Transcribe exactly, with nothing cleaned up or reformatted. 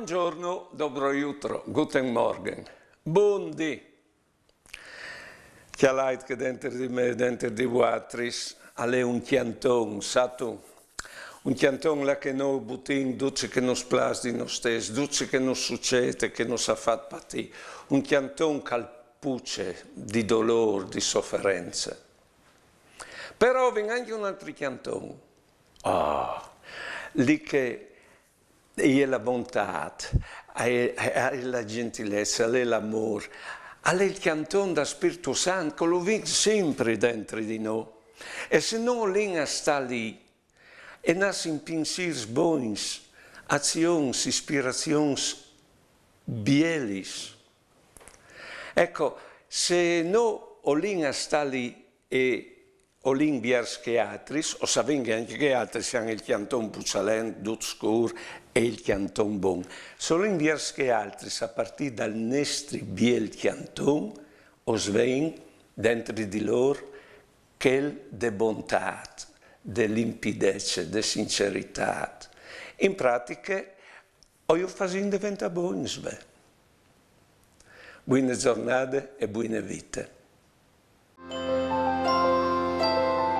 Bongiorno, dobro jutro, guten Morgen, bundì. Cjalait che denter di me, denter di vuatris, al è un cjanton, satu? Un cjanton là che no butìn dut ce che nus plâs di nô stes, dut ce che nus sucêt, che nus à fat patî. Un cjanton che al puce di dolôr, di soference. Però o vin ancje un altri cjanton. Ah, li che e je la bontât, e je, e je la gjentilece, al è l'amôr, al è il cjanton dal Spirtu Sant, che lu vin simpri dentri di nô. E se nô o lin a stâ li, e nassin pinsîrs bogns, azions, ispirazions bielis. Eco, se nô o lin a stâ li e o lin viers chei altris, o savìn che ancje chei altris a àn il cjanton puçalent, dut scûr, e il cjanton bon. Se o lin viers chei altris a partî dal nestri biel cjanton, o svein dentri di lôr chel de bontât, de limpidece, de sinceritât. In pratiche, o ju fasìn deventâ bogns, ve. Buine zornade e buine vite.